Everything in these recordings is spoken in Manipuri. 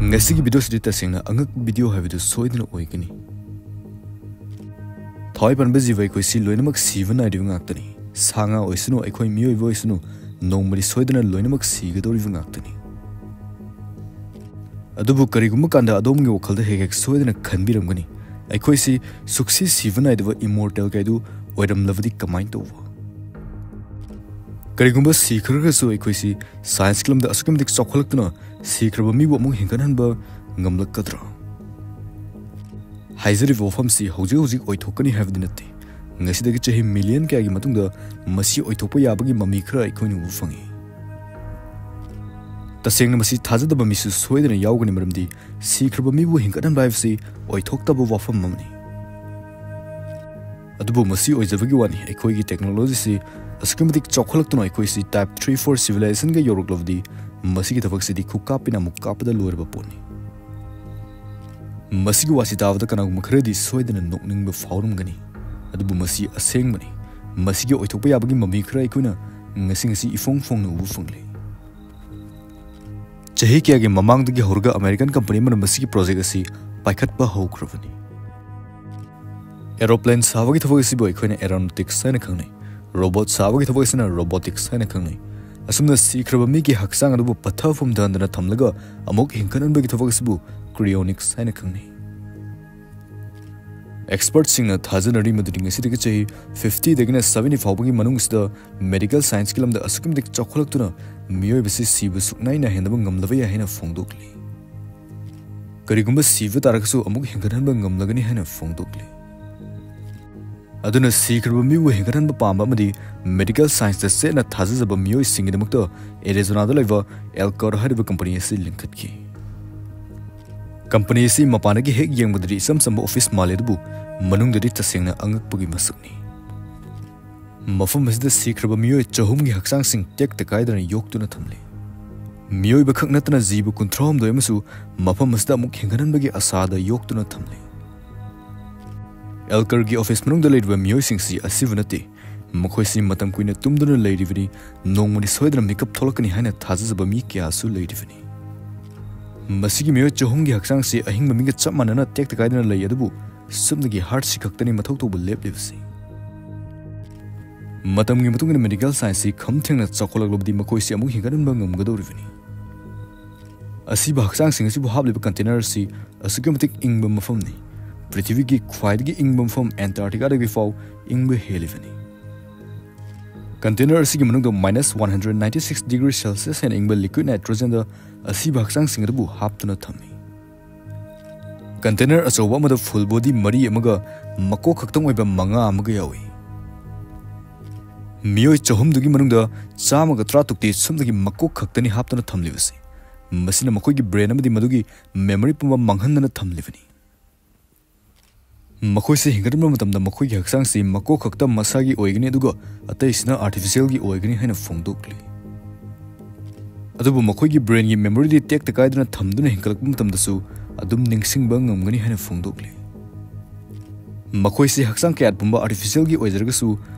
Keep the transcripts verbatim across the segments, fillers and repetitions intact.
ꯉꯁꯤꯒꯤ ꯚꯤꯗꯤꯑꯣꯁꯤꯗꯤ ꯇꯁꯦꯡꯅ ꯑꯉꯛꯄ ꯚꯤꯗꯤꯑꯣ ꯍꯥꯏꯕꯗꯨ ꯁꯣꯏꯗꯅ ꯑꯣꯏꯒꯅꯤ꯫ ꯊꯋꯥꯏ ꯄꯥꯟꯕ ꯖꯤꯕ ꯑꯩꯈꯣꯏꯁꯤ ꯂꯣꯏꯅꯃꯛ ꯁꯤꯕ ꯅꯥꯏꯔꯤꯕ ꯉꯥꯛꯇꯅꯤ꯫ ꯁꯥ ꯉꯥ ꯑꯣꯏꯁꯅꯨ, ꯑꯩꯈꯣꯏ ꯃꯤꯑꯣꯏꯕ ꯑꯣꯏꯁꯅꯨ, ꯅꯣꯡꯃꯗꯤ ꯁꯣꯏꯗꯅ ꯂꯣꯏꯅꯃꯛ ꯁꯤꯒꯗꯧꯔꯤꯕ ꯉꯥꯛꯇꯅꯤ꯫ ꯑꯗꯨꯕꯨ ꯀꯔꯤꯒꯨꯝꯕ ꯀꯥꯟꯗ ꯑꯗꯣꯝꯒꯤ ꯋꯥꯈꯜꯗ ꯍꯦꯛ ꯍꯦꯛ ꯁꯣꯏꯗꯅ ꯈꯟꯕꯤꯔꯝꯒꯅꯤ, ꯑꯩꯈꯣꯏꯁꯤ ꯁꯨꯛꯁꯤ ꯁꯤꯕ ꯅꯥꯏꯗꯕ ꯏꯃꯣꯔꯇꯦꯜ ꯀꯥꯏꯗꯨ ꯑꯣꯏꯔꯝꯂꯕꯗꯤ ꯀꯃꯥꯏꯅ ꯇꯧꯕ? ꯀꯔꯤꯒꯨꯝꯕ ꯁꯤꯈ꯭ꯔꯒꯁꯨ ꯑꯩꯈꯣꯏꯁꯤ ꯁꯥꯏꯟꯁꯀꯤ ꯂꯝꯗ ꯑꯁꯨꯛꯀꯤ ꯃꯇꯤꯛ ꯆꯥꯎꯈꯠꯂꯛꯇꯨꯅ ꯁꯤꯈ꯭ꯔꯕ ꯃꯤꯕꯨ ꯑꯃꯨꯛ ꯍꯤꯡꯒꯠꯍꯟꯕ ꯉꯝꯂꯛꯀꯗ꯭ꯔꯥ? ꯍꯥꯏꯖꯔꯤꯕ ꯋꯥꯐꯝꯁꯤ ꯍꯧꯖꯤꯛ ꯍꯧꯖꯤꯛ ꯑꯣꯏꯊꯣꯛꯀꯅꯤ ꯍꯥꯏꯕꯗꯤ ꯅꯠꯇꯦ꯫ ꯉꯁꯤꯗꯒꯤ ꯆꯍꯤ ꯃꯤꯂꯤꯌꯟ ꯀꯌꯥꯒꯤ ꯃꯇꯨꯡꯗ ꯃꯁꯤ ꯑꯣꯏꯊꯣꯛꯄ ꯌꯥꯕꯒꯤ ꯃꯃꯤ ꯈꯔ ꯑꯩꯈꯣꯏꯅ ꯎꯕ ꯐꯪꯏ꯫ ꯇꯁꯦꯡꯅ ꯃꯁꯤ ꯊꯥꯖꯗꯕ ꯃꯤꯁꯨ ꯁꯣꯏꯗꯅ ꯌꯥꯎꯒꯅꯤ, ꯃꯔꯝꯗꯤ ꯁꯤꯈ꯭ꯔꯕ ꯃꯤꯕꯨ ꯍꯤꯡꯒꯠꯍꯟꯕ ꯍꯥꯏꯕꯁꯤ ꯑꯣꯏꯊꯣꯛꯇꯕ ꯋꯥꯐꯝ ꯑꯃꯅꯤ꯫ ꯑꯗꯨꯕꯨ ꯃꯁꯤ ꯑꯣꯏꯖꯕꯒꯤ ꯋꯥꯅꯤ, ꯑꯩꯈꯣꯏꯒꯤ ꯇꯦꯛꯅꯣꯂꯣꯖꯤꯁꯤ ꯑꯁꯨꯛꯀꯤ ꯃꯇꯤꯛ ꯆꯥꯎꯈꯠꯂꯛꯇꯨꯅ ꯑꯩꯈꯣꯏꯁꯤ type three four civilizationꯒ ꯌꯧꯔꯛꯂꯕꯗꯤ ꯃꯁꯤꯒꯤ ꯊꯕꯛꯁꯤꯗꯤ ꯈꯨꯀꯥꯞꯄꯤꯅ ꯑꯃꯨꯛ ꯀꯥꯞꯄꯗ ꯂꯣꯏꯔꯕ ꯄꯣꯠꯅꯤ꯫ ꯃꯁꯤꯒꯤ ꯋꯥꯁꯤ ꯇꯥꯕꯗ ꯀꯅꯥꯒꯨꯝꯕ ꯈꯔꯗꯤ ꯁꯣꯏꯗꯅ ꯅꯣꯛꯅꯤꯡꯕ ꯐꯥꯎꯔꯝꯒꯅꯤ, ꯑꯗꯨꯕꯨ ꯃꯁꯤ ꯑꯁꯦꯡꯕꯅꯤ꯫ ꯃꯁꯤꯒꯤ ꯑꯣꯏꯊꯣꯛꯄ ꯌꯥꯕꯒꯤ ꯃꯃꯤ ꯈꯔ ꯑꯩꯈꯣꯏꯅ ꯉꯁꯤ ꯉꯁꯤ ꯏꯐꯣꯡ ꯐꯣꯡꯅ ꯎꯕ ꯐꯪꯂꯦ꯫ ꯆꯍꯤ ꯀꯌꯥꯒꯤ ꯃꯃꯥꯡꯗꯒꯤ ꯍꯧꯔꯒ ꯑꯃꯦꯔꯤꯀꯟ ꯀꯝꯄꯅꯤ ꯑꯃꯅ ꯃꯁꯤꯒꯤ ꯄ꯭ꯔꯣꯖꯦꯛ ꯑꯁꯤ ꯄꯥꯏꯈꯠꯄ ꯍꯧꯈ꯭ꯔꯕꯅꯤ꯫ ꯑꯦꯔꯣꯄ꯭ꯂꯦꯟ ꯁꯥꯕꯒꯤ ꯊꯕꯛ ꯑꯁꯤꯕꯨ ꯑꯩꯈꯣꯏꯅ ꯑꯦꯔꯣꯅꯣꯇꯤꯛꯁ ꯍꯥꯏꯅ ꯈꯪꯅꯩ꯫ ꯔꯣꯕꯣꯠ ꯁꯥꯕꯒꯤ ꯊꯕꯛ ꯑꯁꯤꯅ ꯔꯣꯕꯣꯇꯤꯛꯁ ꯍꯥꯏꯅ ꯈꯪꯅꯩ꯫ ꯑꯁꯨꯝꯅ ꯁꯤꯈ꯭ꯔꯕ ꯃꯤꯒꯤ ꯍꯛꯆꯥꯡ ꯑꯗꯨꯕꯨ ꯄꯠꯊ ꯄꯨꯝꯊꯍꯟꯗꯅ ꯊꯝꯂꯒ ꯑꯃꯨꯛ ꯍꯤꯡꯒꯠꯍꯟꯕꯒꯤ ꯊꯕꯛ ꯑꯁꯤꯕꯨ ꯀ꯭ꯔꯤꯌꯣꯅꯤꯛꯁ ꯍꯥꯏꯅ ꯈꯪꯅꯩ꯫ ꯑꯦꯛꯁꯄꯔꯠꯁꯤꯡꯅ ꯊꯥꯖꯅꯔꯤ ꯃꯗꯨꯗꯤ ꯉꯁꯤꯗꯒꯤ ꯆꯍꯤ fiftyꯗꯒꯤꯅ seventy ꯐꯥꯎꯕꯒꯤ ꯃꯅꯨꯡꯁꯤꯗ ꯃꯦꯗꯤꯀꯦꯜ ꯁꯥꯏꯟꯁꯀꯤ ꯂꯝꯗ ꯑꯁꯨꯛꯀꯤ ꯃꯇꯤꯛ ꯆꯥꯎꯈꯠꯂꯛꯇꯨꯅ ꯃꯤꯑꯣꯏꯕꯁꯤ ꯁꯤꯕ ꯁꯨꯛꯅꯥꯏ ꯅꯥꯏꯍꯟꯗꯕ ꯉꯝꯂꯕ ꯌꯥꯏ ꯍꯥꯏꯅ ꯐꯣꯡꯗꯣꯛꯂꯤ꯫ ꯀꯔꯤꯒꯨꯝꯕ ꯁꯤꯕ ꯇꯥꯔꯒꯁꯨ ꯑꯃꯨꯛ ꯍꯤꯡꯒꯠꯍꯟꯕ ꯉꯝꯂꯒꯅꯤ ꯍꯥꯏꯅ ꯐꯣꯡꯗꯣꯛꯂꯤ꯫ ꯑꯗꯨꯅ ꯁꯤꯈ꯭ꯔꯕ ꯃꯤꯕꯨ ꯍꯤꯡꯒꯠꯍꯟꯕ ꯄꯥꯝꯕ ꯑꯃꯗꯤ ꯃꯦꯗꯤꯀꯦꯜ ꯁꯥꯏꯟꯁꯇ ꯆꯦꯠꯅ ꯊꯥꯖꯖꯕ ꯃꯤꯑꯣꯏꯁꯤꯡꯒꯤꯗꯃꯛꯇ ꯑꯦꯔꯤꯖꯣꯅꯥꯗ ꯂꯩꯕ ꯑꯦꯜꯀꯔ ꯍꯥꯏꯔꯤꯕ ꯀꯝꯄꯅꯤ ꯑꯁꯤ ꯂꯤꯡꯈꯠꯈꯤ꯫ ꯀꯝꯄꯅꯤ ꯑꯁꯤ ꯃꯄꯥꯟꯗꯒꯤ ꯍꯦꯛ ꯌꯦꯡꯕꯗꯗꯤ ꯏꯆꯝ ꯆꯝꯕ ꯑꯣꯐꯤꯁ ꯃꯥꯜꯂꯤ, ꯑꯗꯨꯕꯨ ꯃꯅꯨꯡꯗꯗꯤ ꯇꯁꯦꯡꯅ ꯑꯉꯛꯄꯒꯤ ꯃꯁꯛꯅꯤ꯫ ꯃꯐꯝ ꯑꯁꯤꯗ ꯁꯤꯈ꯭ꯔꯕ ꯃꯤꯑꯣꯏ ꯆꯍꯨꯝꯒꯤ ꯍꯛꯆꯥꯡꯁꯤꯡ ꯇꯦꯛꯇ ꯀꯥꯏꯗꯅ ꯌꯣꯛꯇꯨꯅ ꯊꯝꯂꯤ꯫ ꯃꯤꯑꯣꯏꯕ ꯈꯛ ꯅꯠꯇꯅ ꯖꯤꯕ ꯀꯨꯟꯊ꯭ꯔꯥꯍꯨꯝꯗꯣꯏ ꯑꯃꯁꯨ ꯃꯐꯝ ꯑꯁꯤꯗ ꯑꯃꯨꯛ ꯍꯤꯡꯒꯠꯍꯟꯕꯒꯤ ꯑꯁꯥꯗ ꯌꯣꯛꯇꯨꯅ ꯊꯝꯂꯤ꯫ ꯑꯦꯜꯀꯔꯒꯤ ꯑꯣꯐꯤꯁ ꯃꯅꯨꯡꯗ ꯂꯩꯔꯤꯕ ꯃꯤꯑꯣꯏꯁꯤꯡꯁꯤ ꯑꯁꯤꯕ ꯅꯠꯇꯦ, ꯃꯈꯣꯏꯁꯤ ꯃꯇꯝ ꯀꯨꯏꯅ ꯇꯨꯝꯗꯨꯅ ꯂꯩꯔꯤꯕꯅꯤ, ꯅꯣꯡꯃꯗꯤ ꯁꯣꯏꯗꯅ ꯃꯤꯀꯞ ꯊꯣꯛꯂꯛꯀꯅꯤ ꯍꯥꯏꯅ ꯊꯥꯖꯖꯕ ꯃꯤ ꯀꯌꯥꯁꯨ ꯂꯩꯔꯤꯕꯅꯤ꯫ ꯃꯁꯤꯒꯤ ꯃꯤꯑꯣꯏ ꯆꯍꯨꯝꯒꯤ ꯍꯛꯆꯥꯡꯁꯤ ꯑꯍꯤꯡꯕ ꯃꯤꯒ ꯆꯞ ꯃꯥꯟꯅꯅ ꯇꯦꯛꯇ ꯀꯥꯏꯗꯅ ꯂꯩ, ꯑꯗꯨꯕꯨ ꯁꯨꯞꯅꯒꯤ heartꯁꯤ ꯈꯛꯇꯅꯤ ꯃꯊꯧ ꯇꯧꯕ ꯂꯦꯞꯂꯤꯕꯁꯤ꯫ ꯃꯇꯝꯒꯤ ꯃꯇꯨꯡ ꯏꯟꯅ medical scienceꯁꯤ ꯈꯝ ꯊꯦꯡꯅ ꯆꯥꯎꯈꯠꯂꯛꯂꯕꯗꯤ ꯃꯈꯣꯏꯁꯤ ꯑꯃꯨꯛ ꯍꯤꯡꯒꯠꯍꯟꯕ ꯉꯝꯒꯗꯧꯔꯤꯕꯅꯤ꯫ ꯑꯁꯤꯕ ꯍꯛꯆꯥꯡꯁꯤꯡ ꯑꯁꯤꯕꯨ ꯍꯥꯞꯂꯤꯕ container ꯑꯁꯤ ꯑꯁꯨꯛꯀꯤ ꯃꯇꯤꯛ ꯏꯪꯕ ꯃꯐꯝꯅꯤ꯫ ꯄ꯭ꯔꯤꯊꯤꯕꯤꯒꯤ ꯈ꯭ꯋꯥꯏꯗꯒꯤ ꯏꯪꯕ ꯃꯐꯝ Antarcticaꯗꯒꯤ ꯐꯥꯎ ꯏꯪꯕ ꯍꯦꯜꯂꯤꯕꯅꯤ꯫ Container ꯑꯁꯤꯒꯤ ꯃꯅꯨꯡꯗ minus one hundred ninety six degree Celsius ꯍꯦꯟꯅ ꯏꯪꯕ liquid nitrogenꯗ ꯑꯁꯤꯕ ꯍꯛꯆꯥꯡꯁꯤꯡ ꯑꯗꯨꯕꯨ ꯍꯥꯞꯇꯨꯅ ꯊꯝꯃꯤ꯫ Container ꯑꯆꯧꯕ ꯑꯃꯗ full body ꯃꯔꯤ ꯑꯃꯒ ꯃꯀꯣꯛ ꯈꯛꯇꯪ ꯑꯣꯏꯕ ꯃꯉꯥ ꯑꯃꯒ ꯌꯥꯎꯏ꯫ ꯃꯤꯑꯣꯏ ꯆꯍꯨꯝꯗꯨꯒꯤ ꯃꯅꯨꯡꯗ ꯆꯥꯝꯃꯒ ꯇꯔꯥꯇꯔꯨꯛꯇꯤ ꯁꯨꯞꯅꯒꯤ ꯃꯀꯣꯛ ꯈꯛꯇꯅꯤ ꯍꯥꯞꯇꯨꯅ ꯊꯝꯂꯤꯕꯁꯤ꯫ ꯃꯁꯤꯅ ꯃꯈꯣꯏꯒꯤ brain ꯑꯃꯗꯤ ꯃꯗꯨꯒꯤ memory ꯄꯨꯝꯕ ꯃꯥꯡꯍꯟꯗꯅ ꯊꯝꯂꯤꯕꯅꯤ꯫ ꯃꯈꯣꯏꯁꯤ ꯍꯤꯡꯒꯠꯂꯛꯄ ꯃꯇꯝꯗ ꯃꯈꯣꯏꯒꯤ ꯍꯛꯆꯥꯡꯁꯤ ꯃꯀꯣꯛ ꯈꯛꯇ ꯃꯁꯥꯒꯤ ꯑꯣꯏꯒꯅꯤ, ꯑꯗꯨꯒ ꯑꯇꯩꯁꯤꯅ artificialꯒꯤ ꯑꯣꯏꯒꯅꯤ ꯍꯥꯏꯅ ꯐꯣꯡꯗꯣꯛꯂꯤ꯫ ꯑꯗꯨꯕꯨ ꯃꯈꯣꯏꯒꯤ brainꯒꯤ memoryꯗꯤ ꯇꯦꯛꯇ ꯀꯥꯏꯗꯅ ꯊꯝꯗꯨꯅ ꯍꯤꯡꯒꯠꯂꯛꯄ ꯃꯇꯝꯗꯁꯨ ꯑꯗꯨꯝ ꯅꯤꯡꯁꯤꯡꯕ ꯉꯝꯒꯅꯤ ꯍꯥꯏꯅ ꯐꯣꯡꯗꯣꯛꯂꯤ꯫ ꯃꯈꯣꯏꯁꯤ ꯍꯛꯆꯥꯡ ꯀꯌꯥꯠ ꯄꯨꯝꯕ artificialꯒꯤ ꯑꯣꯏꯖꯔꯒꯁꯨ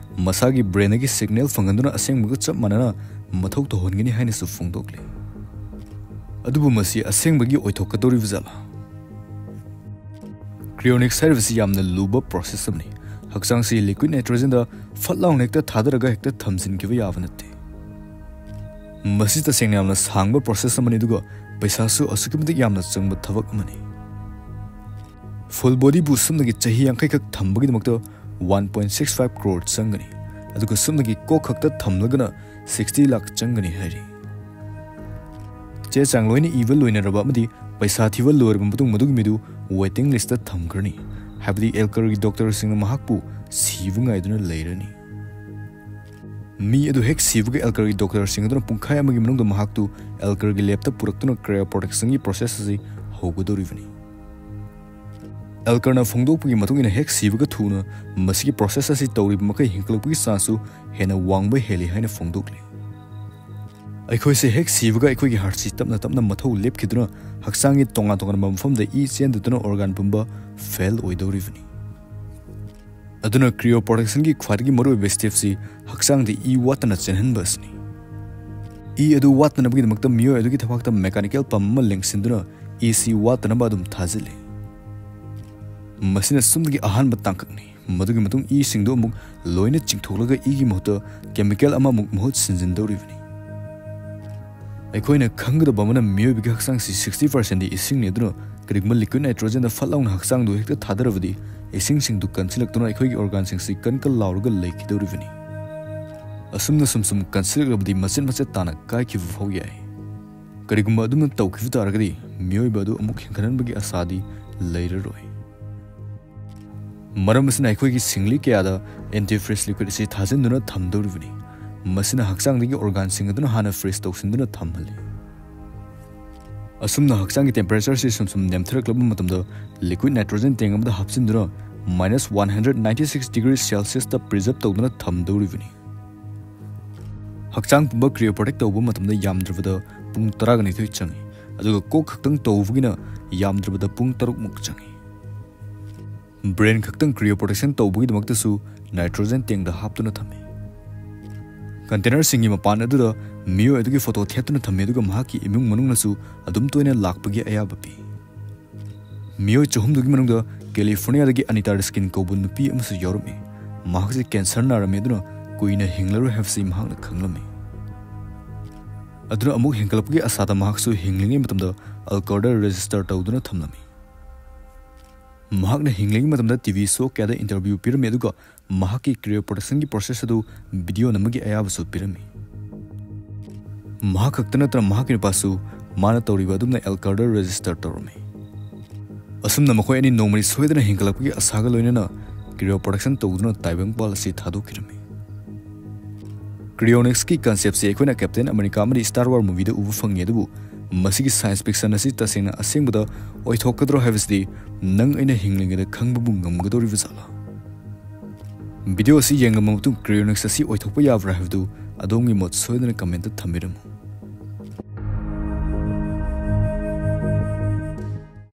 ꯃꯁꯥꯒꯤ brainꯗꯒꯤ signal ꯐꯪꯍꯟꯗꯨꯅ ꯑꯁꯦꯡꯕꯒ ꯆꯞ ꯃꯥꯟꯅꯅ ꯃꯊꯧ ꯇꯧꯍꯟꯒꯅꯤ ꯍꯥꯏꯅꯁꯨ ꯐꯣꯡꯗꯣꯛꯂꯤ꯫ ꯑꯗꯨꯕꯨ ꯃꯁꯤ ꯑꯁꯦꯡꯕꯒꯤ ꯑꯣꯏꯊꯣꯛꯀꯗꯧꯔꯤꯕ ꯖꯥꯠꯂꯥ? Cryonics ꯍꯥꯏꯔꯤꯕꯁꯤ ꯌꯥꯝꯅ ꯂꯨꯕ process ꯑꯃꯅꯤ꯫ ꯍꯛꯆꯥꯡꯁꯤ liquid nitrogenꯗ ꯐꯠ ꯂꯥꯎꯅ ꯍꯦꯛꯇ ꯊꯥꯗꯔꯒ ꯍꯦꯛꯇ ꯊꯝꯖꯤꯟꯈꯤꯕ ꯌꯥꯕ ꯅꯠꯇꯦ꯫ ꯃꯁꯤ ꯇꯁꯦꯡꯅ ꯌꯥꯝꯅ ꯁꯥꯡꯕ process ꯑꯃꯅꯤ, ꯑꯗꯨꯒ ꯄꯩꯁꯥꯁꯨ ꯑꯁꯨꯛꯀꯤ ꯃꯇꯤꯛ ꯌꯥꯝꯅ ꯆꯪꯕ ꯊꯕꯛ ꯑꯃꯅꯤ꯫ Full bodyꯕꯨ ꯁꯨꯞꯅꯒꯤ ꯆꯍꯤ ꯌꯥꯡꯈꯩ ꯈꯛ ꯊꯝꯕꯒꯤꯗꯃꯛꯇ one point six five crore ꯆꯪꯒꯅꯤ, ꯑꯗꯨꯒ ꯁꯨꯞꯅꯒꯤ ꯀꯣꯛ ꯈꯛꯇ ꯊꯝꯂꯒꯅ sixty ꯂꯥꯈ ꯆꯪꯒꯅꯤ ꯍꯥꯏꯔꯤ꯫ ꯆꯦ ꯆꯥꯡ ꯂꯣꯏꯅ ꯏꯕ ꯂꯣꯏꯅꯔꯕ ꯑꯃꯗꯤ ꯄꯩꯁꯥ ꯊꯤꯕ ꯂꯣꯏꯔꯕ ꯃꯇꯨꯡ ꯃꯗꯨꯒꯤ ꯃꯤꯗꯨ waiting listꯇ ꯊꯝꯈ꯭ꯔꯅꯤ, ꯍꯥꯏꯕꯗꯤ Alkerꯒꯤ doctorꯁꯤꯡꯅ ꯃꯍꯥꯛꯄꯨ ꯁꯤꯕ ꯉꯥꯏꯗꯨꯅ ꯂꯩꯔꯅꯤ꯫ ꯃꯤ ꯑꯗꯨ ꯍꯦꯛ ꯁꯤꯕꯒ Alkerꯒꯤ doctorꯁꯤꯡ ꯑꯗꯨꯅ ꯄꯨꯡꯈꯥꯏ ꯑꯃꯒꯤ ꯃꯅꯨꯡꯗ ꯃꯍꯥꯛꯇꯨ Alkerꯒꯤ labꯇ ꯄꯨꯔꯛꯇꯨꯅ cryoprotection process ꯑꯁꯤ ꯍꯧꯒꯗꯧꯔꯤꯕꯅꯤ꯫ Alkerꯅ ꯐꯣꯡꯗꯣꯛꯄꯒꯤ ꯃꯇꯨꯡ ꯏꯟꯅ ꯍꯦꯛ ꯁꯤꯕꯒ ꯊꯨꯅ ꯃꯁꯤꯒꯤ process ꯑꯁꯤ ꯇꯧꯔꯤꯕ ꯃꯈꯩ ꯍꯤꯡꯒꯠꯂꯛꯄꯒꯤ chanceꯁꯨ ꯍꯦꯟꯅ ꯋꯥꯡꯕ ꯍꯦꯜꯂꯤ ꯍꯥꯏꯅ ꯐꯣꯡꯗꯣꯛꯂꯤ꯫ ꯑꯩꯈꯣꯏꯁꯦ ꯍꯦꯛ ꯁꯤꯕꯒ ꯑꯩꯈꯣꯏꯒꯤ heartꯁꯤ ꯇꯞꯅ ꯇꯞꯅ ꯃꯊꯧ ꯂꯦꯞꯈꯤꯗꯨꯅ ꯍꯛꯆꯥꯡꯒꯤ ꯇꯣꯉꯥꯟ ꯇꯣꯉꯥꯟꯕ ꯃꯐꯝꯗ ꯏ ꯆꯦꯟꯗꯗꯨꯅ organ ꯄꯨꯝꯕ fail ꯑꯣꯏꯗꯧꯔꯤꯕꯅꯤ꯫ ꯑꯗꯨꯅ cryoprotectionꯒꯤ ꯈ꯭ꯋꯥꯏꯗꯒꯤ ꯃꯔꯨꯑꯣꯏꯕ stepꯁꯤ ꯍꯛꯆꯥꯡꯗ ꯏ ꯋꯥꯠꯇꯅ ꯆꯦꯟꯍꯟꯕ ꯑꯁꯤꯅꯤ꯫ ꯏ ꯑꯗꯨ ꯋꯥꯠꯇꯅꯕꯒꯤꯗꯃꯛꯇ ꯃꯤꯑꯣꯏ ꯑꯗꯨꯒꯤ ꯊꯕꯥꯛꯇ mechanical pump ꯑꯃ ꯂꯦꯡꯁꯤꯟꯗꯨꯅ ꯏꯁꯤ ꯋꯥꯠꯇꯅꯕ ꯑꯗꯨꯝ ꯊꯥꯖꯤꯜꯂꯤ꯫ ꯃꯁꯤꯅ ꯁꯨꯝꯗꯒꯤ ꯑꯍꯥꯟꯕ ꯇꯥꯡꯀꯛꯅꯤ꯫ ꯃꯗꯨꯒꯤ ꯃꯇꯨꯡ ꯏꯁꯤꯡꯗꯨ ꯑꯃꯨꯛ ꯂꯣꯏꯅ ꯆꯤꯡꯊꯣꯛꯂꯒ ꯏꯒꯤ ꯃꯍꯨꯠꯇ chemical ꯑꯃꯃꯨꯛ ꯃꯍꯨꯠ ꯁꯤꯟꯖꯤꯟꯗꯧꯔꯤꯕꯅꯤ꯫ ꯑꯩꯈꯣꯏꯅ ꯈꯪꯒꯗꯕ ꯑꯃꯅ, ꯃꯤꯑꯣꯏꯕꯒꯤ ꯍꯛꯆꯥꯡꯁꯤ sixty percent ꯗꯤ ꯏꯁꯤꯡꯅꯤ꯫ ꯑꯗꯨꯅ ꯀꯔꯤꯒꯨꯝꯕ liquid nitrogen ꯗ ꯐꯠ ꯂꯥꯎꯅ ꯍꯛꯆꯥꯡꯗꯨ ꯍꯦꯛꯇ ꯊꯥꯗꯔꯕꯗꯤ, ꯏꯁꯤꯡꯁꯤꯡꯗꯨ ꯀꯟꯁꯤꯜꯂꯛꯇꯨꯅ ꯑꯩꯈꯣꯏꯒꯤ organ ꯁꯤꯡꯁꯤ ꯀꯟ ꯀꯟ ꯂꯥꯎꯔꯒ ꯂꯩꯈꯤꯗꯧꯔꯤꯕꯅꯤ꯫ ꯑꯁꯨꯝꯅ ꯁꯨꯝ ꯁꯨꯝ ꯀꯟꯁꯤꯜꯂꯛꯂꯕꯗꯤ ꯃꯆꯦꯠ ꯃꯆꯦꯠ ꯇꯥꯅ ꯀꯥꯏꯈꯤꯕ ꯐꯥꯎ ꯌꯥꯏ꯫ ꯀꯔꯤꯒꯨꯝꯕ ꯑꯗꯨꯝꯅ ꯇꯧꯈꯤꯕ ꯇꯥꯔꯒꯗꯤ, ꯃꯤꯑꯣꯏꯕ ꯑꯗꯨ ꯑꯃꯨꯛ ꯍꯤꯡꯒꯠꯍꯟꯕꯒꯤ ꯑꯁꯥꯗꯤ ꯂꯩꯔꯔꯣꯏ꯫ ꯃꯔꯝ ꯑꯁꯤꯅ ꯑꯩꯈꯣꯏꯒꯤ ꯁꯤꯡꯂꯤ ꯀꯌꯥꯗ antifreeze liquid ꯑꯁꯤ ꯊꯥꯖꯤꯟꯗꯨꯅ ꯊꯝꯗꯧꯔꯤꯕꯅꯤ꯫ ꯃꯁꯤꯅ ꯍꯛꯆꯥꯡꯗꯒꯤ organ ꯁꯤꯡ ꯑꯗꯨꯅ ꯍꯥꯟꯅ freeze ꯇꯧꯁꯤꯟꯗꯨꯅ ꯊꯝꯍꯜꯂꯤ꯫ ꯑꯁꯨꯝꯅ ꯍꯛꯆꯥꯡꯒꯤ temperature ꯁꯤ ꯁꯨꯝ ꯁꯨꯝ ꯅꯦꯝꯊꯔꯛꯂꯕ ꯃꯇꯝꯗ, liquid nitrogen tank ꯑꯃꯗ ꯍꯥꯞꯆꯤꯟꯗꯨꯅ minus one hundred ninety six degree Celsius ꯇ preserve ꯇꯧꯗꯨꯅ ꯊꯝꯗꯧꯔꯤꯕꯅꯤ꯫ ꯍꯛꯆꯥꯡ ꯄꯨꯝꯕ cryoprotect ꯇꯧꯕ ꯃꯇꯝꯗ ꯌꯥꯝꯗ꯭ꯔꯕꯗ ꯄꯨꯡ ꯇꯔꯥꯅꯤꯊꯣꯏ ꯆꯪꯏ, ꯑꯗꯨꯒ ꯀꯣꯛ ꯈꯛꯇꯪ ꯇꯧꯕꯒꯤꯅ ꯌꯥꯝꯗ꯭ꯔꯕꯗ ꯄꯨꯡ ꯇꯔꯨꯛꯃꯨꯛ ꯆꯪꯏ꯫ Brain ꯈꯛꯇꯪ cryoprotection ꯇꯧꯕꯒꯤꯗꯃꯛꯇꯁꯨ nitrogen tank ꯗ ꯍꯥꯞꯇꯨꯅ ꯊꯝꯃꯤ꯫ Container ꯁꯤꯡꯒꯤ ꯃꯄꯥꯟ ꯑꯗꯨꯗ ꯃꯤꯑꯣꯏ ꯑꯗꯨꯒꯤ photo ꯊꯦꯠꯇꯨꯅ ꯊꯝꯃꯤ, ꯑꯗꯨꯒ ꯃꯍꯥꯛꯀꯤ ꯏꯃꯨꯡ ꯃꯅꯨꯡꯅꯁꯨ ꯑꯗꯨꯝ ꯇꯣꯏꯅ ꯂꯥꯛꯄꯒꯤ ꯑꯌꯥꯕ ꯄꯤ꯫ ꯃꯤꯑꯣꯏ ꯆꯍꯨꯝꯗꯨꯒꯤ ꯃꯅꯨꯡꯗ California ꯗꯒꯤ Anita Raskin ꯀꯧꯕ ꯅꯨꯄꯤ ꯑꯃꯁꯨ ꯌꯥꯎꯔꯝꯃꯤ꯫ ꯃꯍꯥꯛꯁꯤ cancer ꯅꯥꯔꯝꯃꯤ, ꯑꯗꯨꯅ ꯀꯨꯏꯅ ꯍꯤꯡꯂꯔꯣꯏ ꯍꯥꯏꯕꯁꯤ ꯃꯍꯥꯛꯅ ꯈꯪꯂꯝꯃꯤ꯫ ꯑꯗꯨꯅ ꯑꯃꯨꯛ ꯍꯤꯡꯒꯠꯂꯛꯄꯒꯤ ꯑꯁꯥꯗ ꯃꯍꯥꯛꯁꯨ ꯍꯤꯡꯂꯤꯉꯩ ꯃꯇꯝꯗ Alcor ꯗ register ꯇꯧꯗꯨꯅ ꯊꯝꯂꯝꯃꯤ꯫ ꯃꯍꯥꯛꯅ ꯍꯤꯡꯂꯤꯉꯩ ꯃꯇꯝꯗ T V show ꯀꯌꯥꯗ interview ꯄꯤꯔꯝꯃꯤ, ꯑꯗꯨꯒ ꯃꯍꯥꯛꯀꯤ cryoprotection ꯒꯤ process ꯑꯗꯨ video ꯅꯝꯕꯒꯤ ꯑꯌꯥꯕꯁꯨ ꯄꯤꯔꯝꯃꯤ꯫ ꯃꯍꯥꯛ ꯈꯛꯇ ꯅꯠꯇꯅ ꯃꯍꯥꯛꯀꯤ ꯅꯨꯄꯥꯁꯨ ꯃꯥꯅ ꯇꯧꯔꯤꯕ ꯑꯗꯨꯝꯅ Alcor ꯗ register ꯇꯧꯔꯝꯃꯤ꯫ ꯑꯁꯨꯝꯅ ꯃꯈꯣꯏ ꯑꯅꯤ ꯅꯣꯡꯃꯗꯤ ꯁꯣꯏꯗꯅ ꯍꯤꯡꯒꯠꯂꯛꯄꯒꯤ ꯑꯁꯥꯒ ꯂꯣꯏꯅꯅ cryoprotection ꯇꯧꯗꯨꯅ ꯇꯥꯏꯕꯪꯄꯥꯜ ꯑꯁꯤ ꯊꯥꯗꯣꯛꯈꯤꯔꯝꯃꯤ꯫ Cryonics ꯀꯤ concept ꯁꯤ ꯑꯩꯈꯣꯏꯅ Captain America ꯑꯃꯗꯤ Star Wars movie ꯗ ꯎꯕ ꯐꯪꯉꯤ, ꯑꯗꯨꯕꯨ ꯃꯁꯤꯒꯤ science fiction ꯑꯁꯤ ꯇꯁꯦꯡꯅ ꯑꯁꯦꯡꯕꯗ ꯑꯣꯏꯊꯣꯛꯀꯗ꯭ꯔꯣ ꯍꯥꯏꯕꯁꯤꯗꯤ ꯅꯪ ꯑꯩꯅ ꯍꯤꯡꯂꯤꯉꯩꯗ ꯈꯪꯕꯕꯨ ꯉꯝꯒꯗꯧꯔꯤꯕ ꯖꯥꯠꯂꯥ? Video ꯑꯁꯤ ꯌꯦꯡꯂꯕ ꯃꯇꯨꯡ cryonics ꯑꯁꯤ ꯑꯣꯏꯊꯣꯛꯄ ꯌꯥꯕ꯭ꯔꯥ ꯍꯥꯏꯕꯗꯨ ꯑꯗꯣꯝꯒꯤ ꯃꯣꯠ ꯁꯣꯏꯗꯅ comment ꯇ ꯊꯝꯕꯤꯔꯝꯃꯨ꯫